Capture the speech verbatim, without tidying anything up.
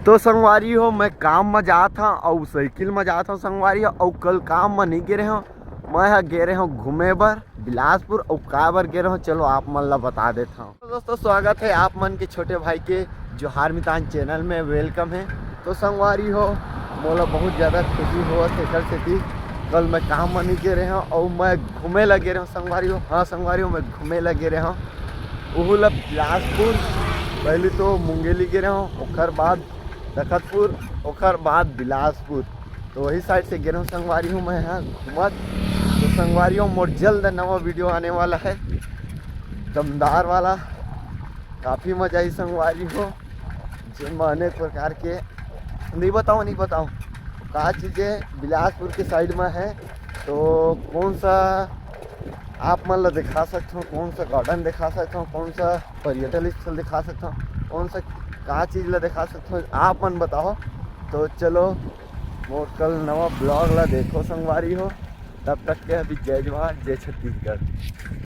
तो संगवारी हो, मैं काम म जात हंव अउ साइकिल म जात हंव संगवारी हो, अउ कल काम म नइ गे रहेंव। मैं ह गे रहेंव घूमे बर बिलासपुर, अउ काबर गे रहेंव, चलो आप मन ला बता देत हंव। तो दोस्तों, स्वागत हे आप मन के छोटे भाई के जोहार मितान चैनल में, welcome हे। तो संगवारी हो, मोला बहुत ज़्यादा खुशी होवत हे एकर सेती, कल मैं काम म नइ गे रहेंव अउ मैं घूमे ला गे रहेंव संगवारी हो। हाँ संगवारी हो, मैं घूमे ला गे रहेंव, उहू ला बिलासपुर। पहली तो मुंगेली गे रहेंव, ओकर बाद तखतपुर, ओकर बाद बिलासपुर। तो वही side से गे रहेंव संगवारी हो मैं ह घूमत। तो संगवारी हो, मोर जल्द नवा video आने वाला हे, दमदार वाला, काफ़ी मजा आही संगवारी हो, जेन म अनेक प्रकार के, नइ बतावंव, नइ बतावंव का चीज़ हे, बिलासपुर के side म हे। तो कौन सा आप मन ला दिखा सकत हंव, कौन सा garden दिखा सकत हंव, कौन सा पर्यटन स्थल दिखा सकत हंव, कौन सा का चीज़ ला दिखा सकत हंव, आप मन बताओ। तो चलो, मोर कल नवा vlog ला देखो संगवारी हो। तब तक के अभी जय जोहार, जय छत्तीसगढ़।